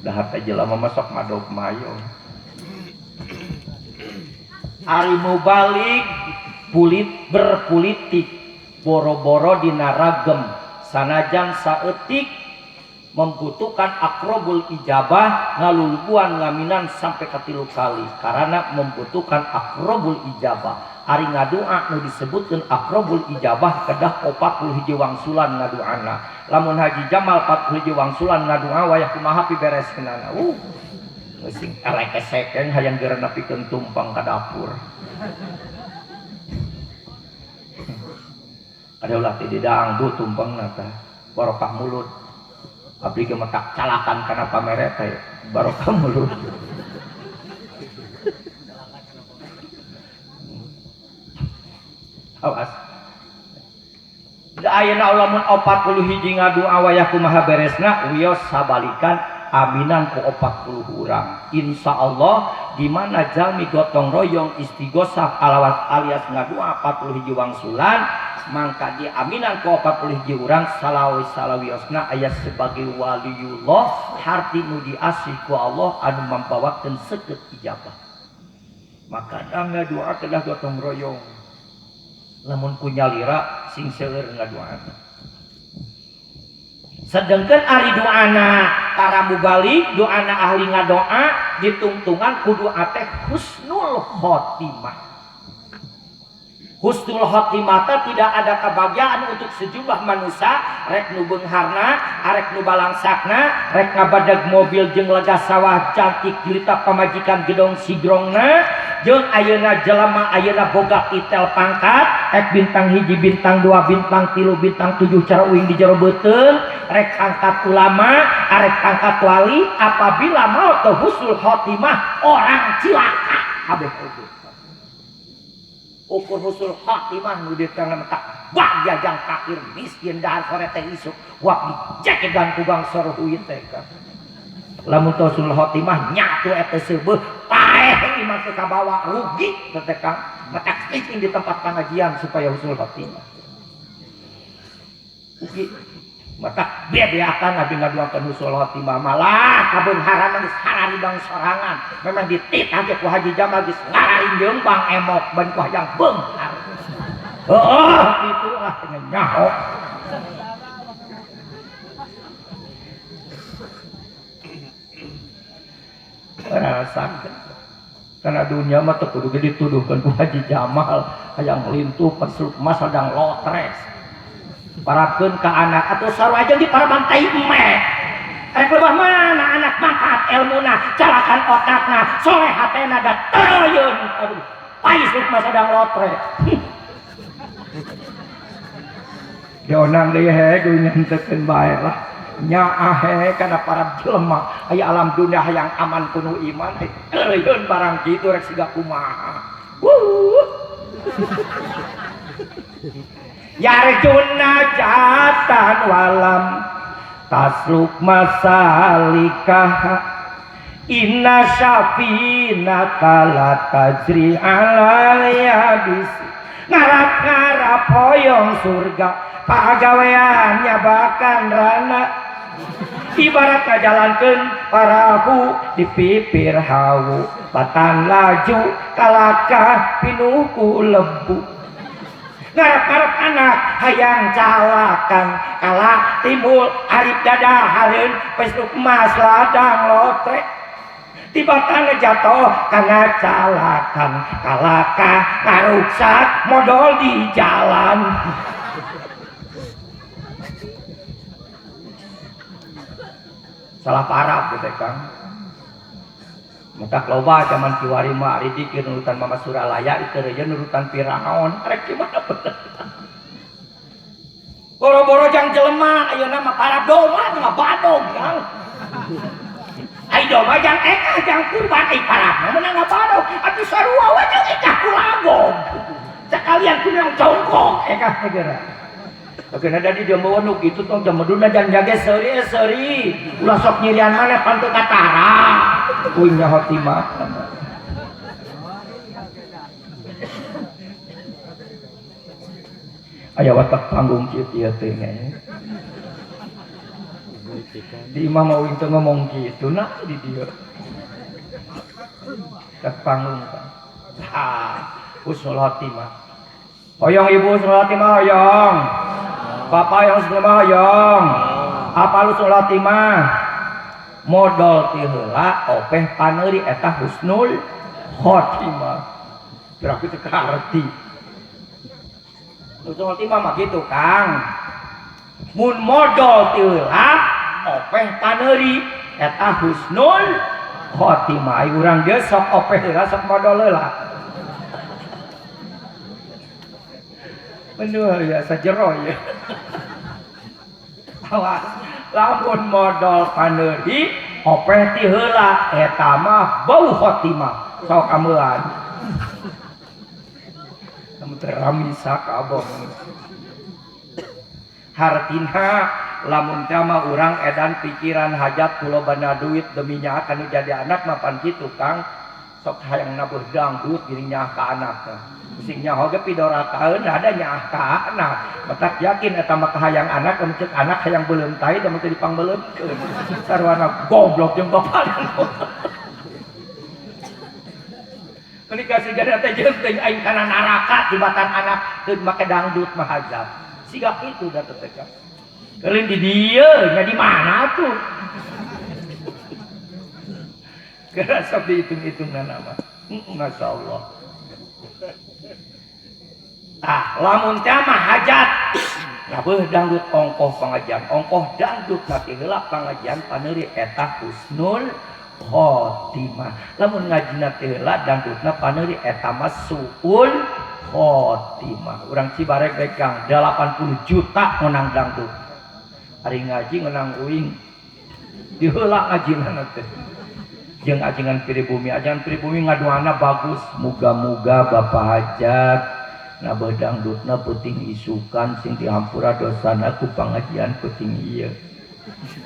Dahar teh jelema mah sok madog mayo. Ari mubalik pulit berpolitik boro-boro dina ragem sanajan saeutik membutuhkan akrobul ijabah ngalulubuan ngaminan sampai ka 3 kali karena membutuhkan akrobul ijabah. Ari ngadua nu disebutkeun akrobul ijabah kedah 41 wangsulan ngaduana. Lamun Haji Jamal 41 wangsulan ngadua wayah kumaha pibereskeunana. Sing elek-esekeng hayang geura nepikeun tumpeng ka dapur. Ada ulah ti didangdu tumpengna teh barokah mulut. Abdi ge metak calakan kana pamere teh barokah mulut. Awas. Da ayeuna lamun 41 ngadua wayah kumaha beresna wios sabalikan aminan ku 40 urang. Insyaallah di mana jalmi gotong royong istighosah alawas alias ngadua 41 wangsulan mangka di aminan ku 41 urang salawi salawiosna aya sebagai waliullah harti nu diasih ku Allah anu mambawakeun seukeut ijabah. Maka ngadua kedah gotong royong. Lamun ku nyalira sing seueur ngaduana. Sedengkeun ari doana para mubalik, doana ahli ngadoa ditungtungan ku doa teh husnul khotimah. Husnul khotimah teh tidak ada kebahagiaan untuk sejumlah manusia, rek nu beungharna, arek nu balangsakna, rek ngabadag mobil jeung lega sawah cantik jelita pamajikan gedong sigrongna, jeung ayeuna jelema ayeuna boga titel pangkat, rek bintang 1, bintang 2, bintang 3, bintang 7 cara uing di jero beuteung, rek pangkat ulama, arek pangkat wali, apabila mau teu husnul khotimah orang cilaka kabeh oge. Ukur husnul khotimah nu ditangan tak bagja jang fakir miskin dahar sore teh isuk wak dijegegan ku bangsa ruhuit teh kan. Lamun teu husnul khotimah nyatu eta seubeuh paeh imah teu kabawa rugi teh Kang. Matak cicing di tempat pengajian supaya husnul khotimah. Rugi. Matak bebeakan abi ngaduakeun husnul khotimah malah kabeungharan geus hararibang sorangan. Memang dititah ge ku Haji Jamal geus ngararinjeung bang emok ban ku hayang beunghar. Heuh kitu ah nyaho. Rasakeun. Karena dunia mah teu kudu ge dituduhkeun ku Haji Jamal hayang lintuh pesluk mas sedang lotres. Parabkeun ka anak atuh sarua jeung di paraban tai eme. Rek lebah mana anak manfaat elmuna, calakan otakna, soleh hatena da teuyeun. Aduh, pais mah sedang lotre. Dionang deui he nyentekeun bae lah. Nyaah he kana para jelema aya alam dunia hayang aman kuno iman, teuyeun barang kitu rek siga kumaha. Wuh. Yarjuna jatan walam tasluk masalikah inna syafinata la tajri alal yabis. Ngarap-ngarap hoyong surga pagaweannya bahkan rana ibarat ngajalankeun parahu di pipir hawu batan laju kalakah pinuh ku lebu. Ngarap-ngarap anak hayang calakan kala timbul arif dadahareun pesluk emas ladang lotre tibatan jatuh kana calakan kalaka ngaruksak modal di jalan. Salah parah teh Kang. Matak loba zaman kiwari mah ari dikir nurutan Mama Suralaya itu reje nurutan Firaun rek gimana bener. Boro-boro jang jelema ayeuna mah para doma mah badog Kang. Ai doma jang ekah jang kurban ai parabna meunang ngabadog atuh sarua we jeung ekah ku lagog. Sakalian ku yang congkok ekah teh geura. Ageuna da di dia mah nu kitu tong jamaduna jang jage seuri seuri ulah sok nyirian maneh pan teu katara. Uing nyaho timah. Aya watak panggung kieu ieu teh nya. Di imah mah uing teu ngomong kitu nah di dieu. Ke panggung kan. Ha, husnul khotimah. Hoyong ibu husnul khotimah hoyong. Bapak yang husnul khotimah hoyong. Apa husnul khotimah? Modal ti heula opeh paneuri eta husnul khotimah. Berarti teu kaharti. Husnul khotimah mah kitu Kang. Mun modal ti heula opeh paneuri eta husnul khotimah. Ai urang geus sok opeh heula sok modal heula. Bener ya sajero ya. Awas lamun modal paneuri opeh ti heula eta mah bau khotimah. Sok ameuan. Lamun teu ramisa ka abong. Hartina lamun teh mah urang edan pikiran hajat kulobana duit demi nyaah kanu jadi anak mah pan kitu Kang. Sok hayang nabuh dangdut geuning nyaah ka anak teh. Sing nyaho ge pidorataeun ada nyaah ka anak. Matak yakin eta mah kahayang anak lamun ceuk anak hayang beuleum tai da mun teu dipangbeuleumkeun. Sarwana goblok jeung bapana. Menikah sigana teh jeung teuing aing kana neraka jembatan anak teu make dangdut mah azab. Siga kitu da teh Kang. Keulin di dieu nya di mana tuh? Geura sok dihitung-hitungna mah. Masyaallah. Ah, lamun teh mah hajat. Kabeuh dangdut ongkoh pangajian, ongkoh dangdut mati heula pangajian paneuri eta husnul khotimah. Lamun ngajina teh heula dangdutna paneuri eta mah suul khotimah. Urang Cibarek rek Kang 80 juta menang dangdut. Ari ngaji menang uing. Diheula ngajina teh. Jeung ajengan pribumi, ajengan pribumi ngaduana bagus. Muga-muga Bapak hajat nabeuh dangdutna peuting isukan sing dihampura dosana ku pangajian peuting ieu.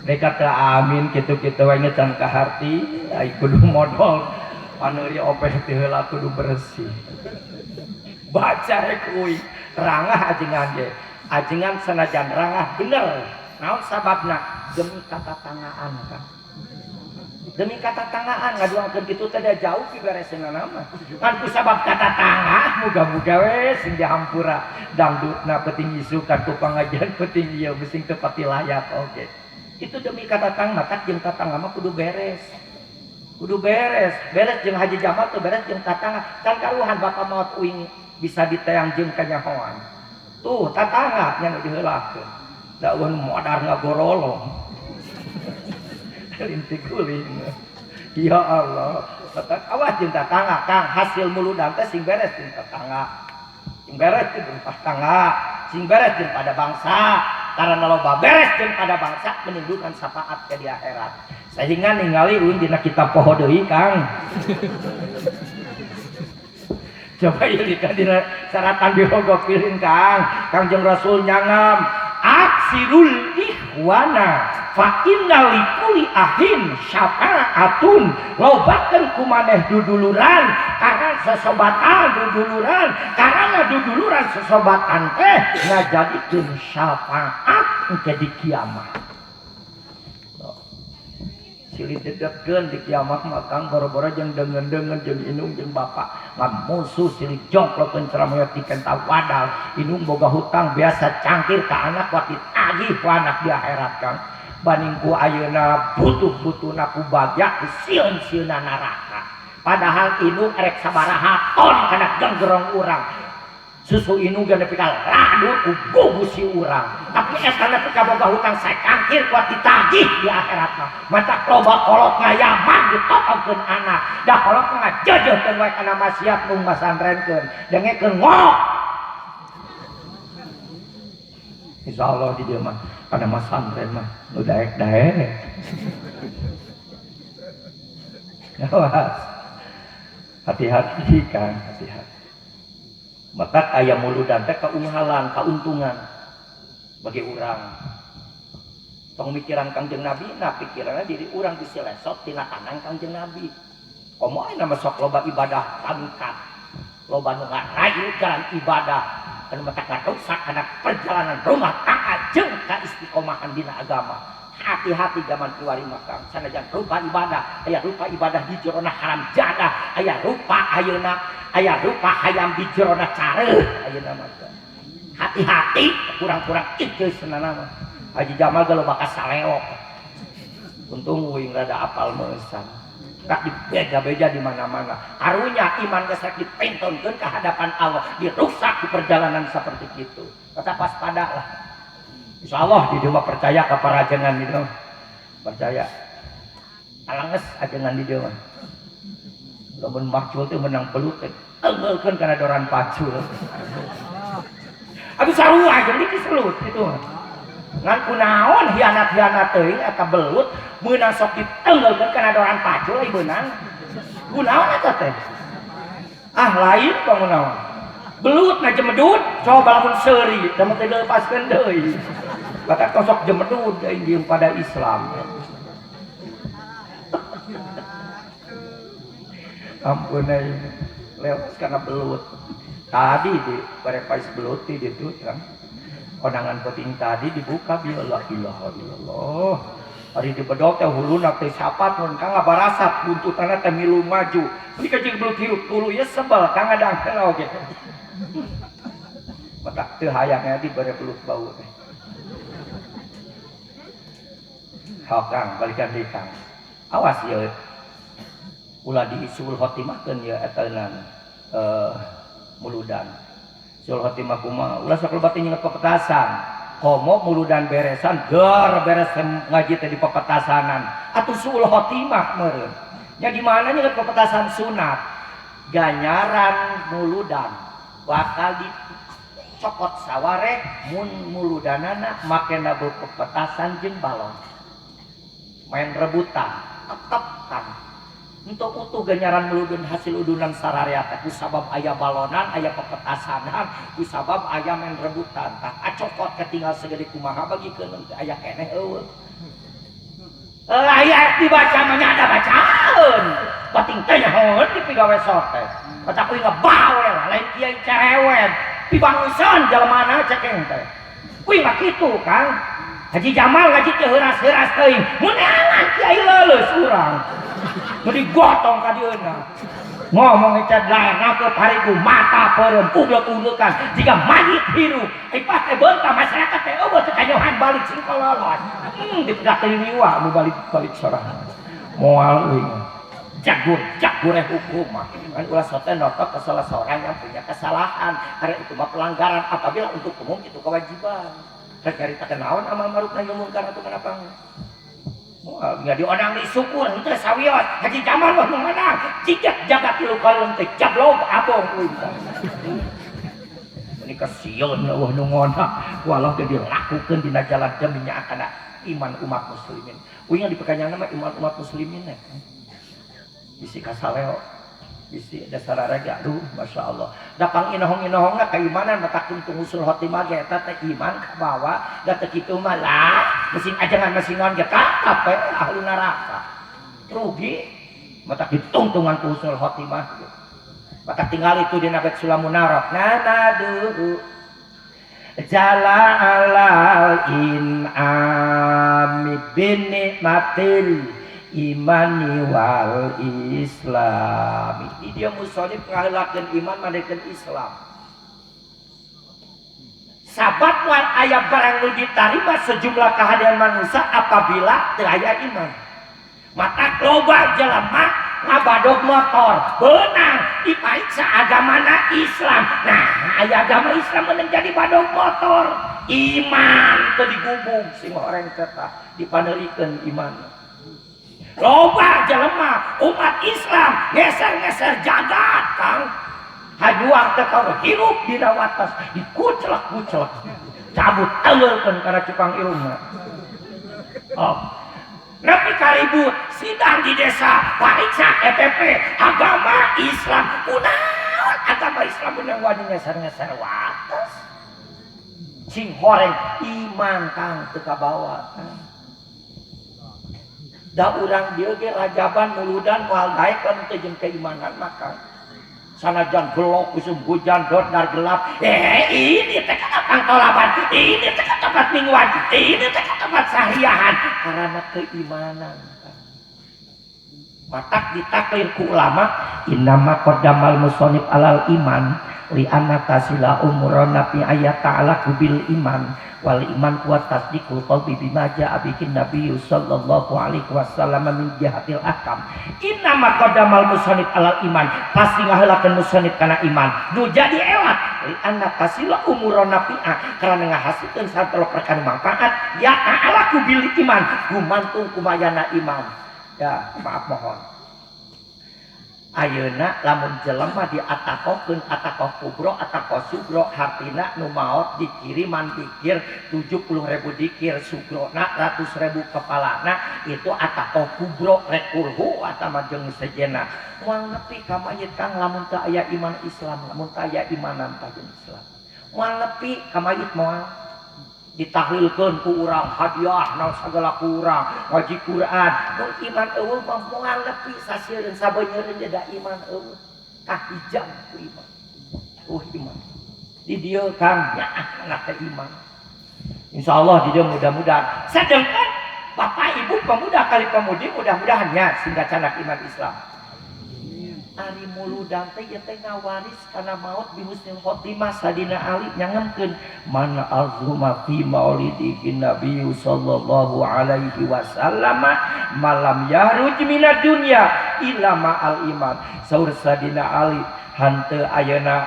Mereka teh amin kitu-kitu wae can kaharti, ai kudu modal paneuri opeh teh heula kudu bersih. Baca rek uing, rangah ajengan ge. Ajengan sanajan rangah bener. Naon sababna? Demi katatangaan Kang. Demi katatangaan ngaduangkeun kitu teh da jauh piberesna mah. Ngan ku sabab katatangah muga-muga we sing dihampura dangdutna peuting isukan ku pangajian peuting ieu sing teu pati layak oge. Itu demi katatang matak jeung tatangga mah kudu beres. Kudu beres, beres jeung Haji Jamal teu beres jeung tatangga. Can karuhan bapa maot uing bisa diteang jeung kanyahoan. Tuh tatangga nya nu diheulakeun. Da eueun modar ngagorolong. Lintik guling. Ya Allah, awas jeung tatangga Kang, hasil muludan teh sing beres jeung tatangga. Sing beres jeung tatangga, sing beres jeung pada bangsa. Karena loba beres jeung pada bangsa menimbulkan syafaat ke di akhirat. Sehingga ningali uing dina kitab poho deui Kang. Coba ieu dina saratan dihogopirin Kang. Kangjeng Rasul nyangam aksirul ikhwana fa inna likulli ahin syafa'atun. Lobakeun ku maneh duduluran karena sesobatan duduluran, karena duduluran sesobatan teh ngajadikeun syafaat engke di kiamat. Silih dedegkeun di kiamat mah Kang, boro-boro jeung deungeun-deungeun jeung indung jeung bapak ngan musuh silih jongklokeun ceramah dikenta wadal. Indung boga hutang biasa cangkir ka anak waktu ditagih ku anak di akhirat Kang. Banding ku ayeuna butuh-butuhna ku bagya ku sieun-sieunna neraka. Padahal indung erek sabaraha ton kana genggerong urang. Susu indung ge nepi ka ladu ku gugusi urang. Tapi eta nepi ka boga hutang sacangkir kuat ditagih di akhirat mah. Matak loba kolot ngayaman ditotongkeun anak. Da kolot mah ngajeujeurkeun wae kana maksiat mung masantrenkeun. Dengekeun ngorok. Insyaallah di dieu mah kana masantren mah nu daek-daek. Awas. Hati-hati Kang, hati-hati. Maka aya muludan teh kaunghalan, kauntungan bagi urang. Tong mikiran Kangjeng Nabi, nah pikiranna diri urang bisi lesot tina tangan Kangjeng Nabi. Komo ayeuna mah sok loba ibadah pangkat, loba nu ngarayu jalan ibadah, anu matak ngarusak kana perjalanan rumah tangga jeung ka istiqomahan dina agama. Hati-hati zaman kiwari mah Kang, sanajan rupa ibadah, aya rupa ibadah di jerona haram jadah, aya rupa ayeuna, aya rupa hayam di jerona careuh ayeuna mah. Hati-hati kurang-kurang itu senana mah. Haji Jamal ge loba kasaleok. Untung uing rada apal meusan. Rak dibeja-beja di mana-mana. Karunya iman geus rek dipentonkeun ka hadapan Allah, dirusak di perjalanan seperti itu. Tetap waspada lah. Insyaallah di dieu mah percaya ka parajengan di dieu mah. Percaya. Alanges ajengan di dieu mah. Lamun macul teh menang belut teh teunggeulkeun kana doran pacul. Aduh sarua jeung dikiselut kitu mah. Ngan kunaon hianat-hianat teuing eta belut meunang sok diteunggeulkeun kana doran pacul ai beunang. Kunaon eta teh? Ah lain bangunaon. Belut na jemedud, coba lamun seuri, da mah teu dilepaskeun deui. Bakat kosok jemedud deui jeung pada Islam. Ampun euy, lewas kana belut. Tadi di bare pais belut di ditu kan. Kondangan penting tadi dibuka bi la ilaha illallah. Ari dibedok teh huluna teh sapat mun kang ngabarasat buntutanna teh milu maju. Beli ka jeung belut hirup tuluy ye sebel kang ngadangkeun oge. Matak teu hayangna dibere belut bau teh. Hok Kang balikan deui Kang. Awas ye. Ulah diisul khotimahkeun ye eta muludan. Sul khotimah kumaha? Ulah sok loba teh nyenget pepetasan. Komo muludan beresan, ger beres ngaji teh di pepetasanan. Atuh sul khotimah meureun. Nya di mana nyenget pepetasan sunat? Ganyaran muludan bakal dicokot saware mun muludanana makena pepetasan jeung balon. Main rebutan, tetep kan. Untuk utuh ganyaran meludun hasil udunan sararea teh kusabab aya balonan, aya pepetasanan, kusabab aya main rebutan. Tah acokot ketinggal segede kumaha bagikeun teh aya keneh eueuh. Aya dibaca mah nya ada bacaan. Bating teh nyahoeun dipigawe sok teh. Baca kuing ngebawel lain kiai cerewet. Pibangusan jalemana cekeng teh. Kuing mah kitu Kang. Haji Jamal ngaji teh heuras-heuras teuing. Mun neangan kiai leuleus urang. Nu digotong ka dieuna. Ngomong ecat lain ke pariku mata peureum uglek-uglekan jiga mayit hirup. Ai pas teh beunta masyarakat teh eueuh teh kanyohan balik sing kololot. Dipedak teh liwa nu balik-balik sorangan. Moal euy. Jagur-jagur hukum mah. Kan ulah sote notok ke salah seorang yang punya kesalahan karena itu mah pelanggaran apabila untuk umum itu kewajiban. Rek nyaritakeun naon amal ma'ruf nahi munkar atuh kenapa? Wah, nya diondang disyukur henteu sawios. Haji Jamal mah nu menang. Jigak jaga tilu kalung teh jablog abong euy. Ini kasieun eueuh nu ngona. Walau ge dilakukeun dina jalan demi nya kana iman umat muslimin. Uing dipekanyana mah iman umat muslimin teh. Bisi kasaleo. Bisi dasar raga aduh masyaallah. Da panginohong-inohongna keimanan mata tuntung usul khotimah ge eta teh iman kabawa da teu kitu mah lah mesin ajangan mesin naon ge tatap we ahli neraka. Rugi mata ditungtungan ku usul khotimah. Mata tinggal itu dina bait Sulamunarok. Nanaduhu jala alal in'ami bin nikmatil imani wal islam. Ini dia musonif ngaheulakeun iman madekeun Islam. Sabat moal aya barang nu ditarima sejumlah kehadiran manusia apabila teu aya iman. Mata loba jelema ngabadog motor beunang dipariksa agamana Islam. Nah, aya agama Islam meunang jadi badog motor. Iman teu digubug sing horeng teh dipaneurikeun iman. Loba jelema umat Islam ngeser-ngeser jagat Kang. Hajuang teh kaur hirup dina wates dikucelek-kucelek. Cabut tanggeulkeun kana cupang irungna. Oh. Nepi karibut sidang di desa pariksa EPP agama Islam. Kunaon agama Islam meunang wani ngeser-ngeser wates. Sing horeng iman Kang teu kabawa. Da urang dieu ge rajaban muludan moal daek lamun teu jeung keimanan mah Kang. Sanajan gelok usum hujan dor dar gelap. Ini teh kana pangtolaban, ini teh kana tempat mingguan, ini teh ka tempat sahriahan karena keimanan. Matak ditaklir ku ulama innama qaddamal musannif alal iman li anna tasila umurana fi ayat ta'ala bil iman wal iman kuat tasdiqul qalbi bima ja'a bihi nabiyyu sallallahu alaihi wasallam min jihatil ahkam. Innama qaddamal musannif alal iman pasti ngaheulakeun musannif kana iman nu jadi elat li anna tasila umurana fi'a karena ngahasilkeun santolo perkara manfaat ya ta'ala bil iman gumantung kumayana iman. Ya maaf mohon ayeuna lamun jelema diatakokeun atakoh kubro atakoh sugro hartina nu maot dikiriman dikir 70.000 dikir sugrona 100.000 kepalana itu atakoh kubro rek kulhu atama jeung sejena moal nepi ka mayit Kang lamun teu aya iman Islam lamun teu aya imanan ka jeung Islam moal nepi ka mayit moal ditahlilkeun ku urang hadiah naon sagala ku urang ngaji Quran mun iman eueuh mah moal nepi sasieun sabeunyeun da iman eueuh kahijab ku iman iman di dieu Kang nyaah teh iman insyaallah di dieu mudah-mudahan sedengkeun bapak ibu pemuda kali pemudi mudah-mudahan nya sehingga canak iman Islam. Ari muludan teh ieu teh ngawaris kana maut bi husnul khotimah Sadina Ali nyangemkeun man azuma fi maulidihi nabi sallallahu alaihi wasallam malam yahruj minad dunya illa ma'al iman. Saur Sadina Ali hanteu ayeuna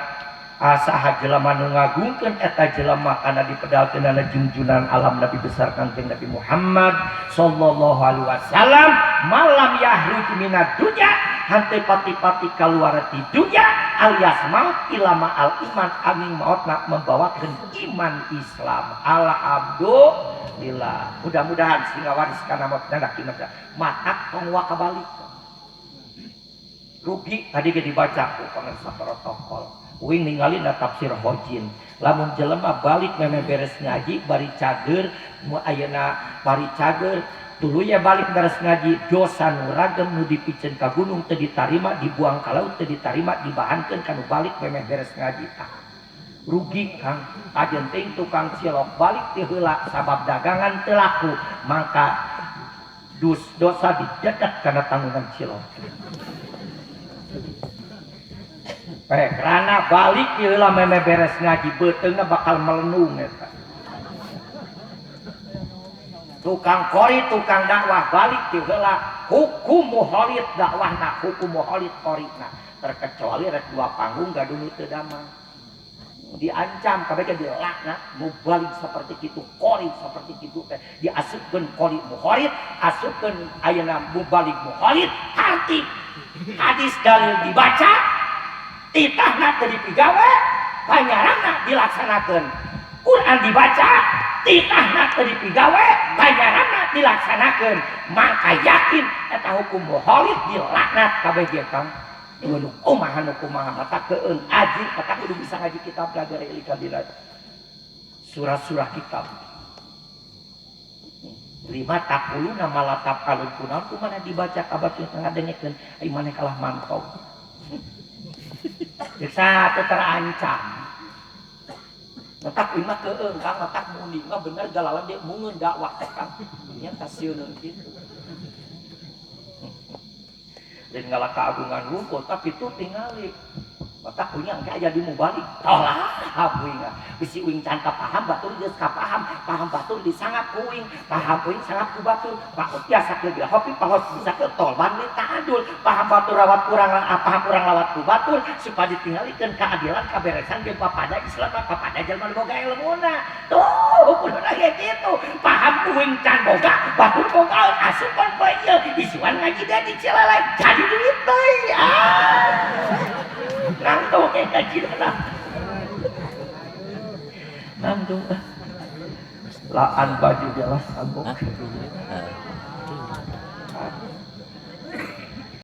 asaha jelema nu ngagungkeun eta jelema kana dipedalkeunana junjunan alam Nabi besar Kangjeng Nabi Muhammad sallallahu alaihi wasallam malam yahruj minad dunya hante pati-pati kaluar ti dunya alias maut ilama al iman angin mautna membawakeun iman Islam. Alhamdulillah mudah-mudahan sehingga waris kana maut nyandak iman matak tong wakabalik rugi tadi ge dibaca ku pangersa protokol uing ningali na tafsir Hojin lamun jelema balik meme beres ngaji bari cager mu ayeuna bari cager tuluy balik beres ngaji dosa nu ragem nu dipiceun ka gunung teu ditarima dibuang ka laut teu ditarima dibahankeun ka nu balik meme beres ngaji. Rugi Kang kajen teuing tukang cilok balik ti heula sabab dagangan teu laku maka dosa didedet kana tanggungan cilok. Karena balik ti heula meme beres ngaji beuteungna bakal melenung eta. Tukang kori, tukang dakwah balik ti heula hukum muholid dakwahna, hukum muholid korina. Terkecuali rek dua panggung gaduh nu teu damang. Diancam kabeh ge dilaknat mubalik seperti kitu, kori seperti kitu teh diasupkeun kori muholid, asupkeun ayeuna mubalik muholid, arti hadis dalil dibaca, titahna teu dipigawe, panyarana dilaksanakeun. Quran dibaca, titahna teu dipigawe, panyarana dilaksanakeun. Maka yakin eta hukum muholid dilaknat kabeh ge Kang. Nu kumaha nu kumaha mata keun aji mata kudu bisa ngaji kitab belajar ilika dina surah-surah kitab. Lima taquluna ma la taf'alun kunaon kumaha dibaca kabar teu ngadengekeun ai maneh kalah mantau. Jeung satu terancam. Matak uing mah keung Kang, matak munding mah bener galawan dia mungeun dakwah teh Kang. Nya kasieun kitu. Dan ngalah keagungan wungkul tapi itu tingali. Matak uing engke aya di mubalik. Tolak uing. Bisi uing can kapaham batur geus kapaham, paham batur disangap ku uing, paham uing sangap ku batur. Pak biasa ke hopi pahos bisa ke tolban li ta'adul, paham batur rawat kurang paham kurang lawat ku batur supaya ditinggalikeun keadilan kaberesan jeung papada Islam papada jelema boga ilmuna. Tuh kudu aya kitu. Paham uing can boga, batur boga asupan poe ieu isuan ngaji da di Cilalai jadi duit deui. Ah. Nangtung ngaji dana. Nangtung. Laan baju jelas sabuk.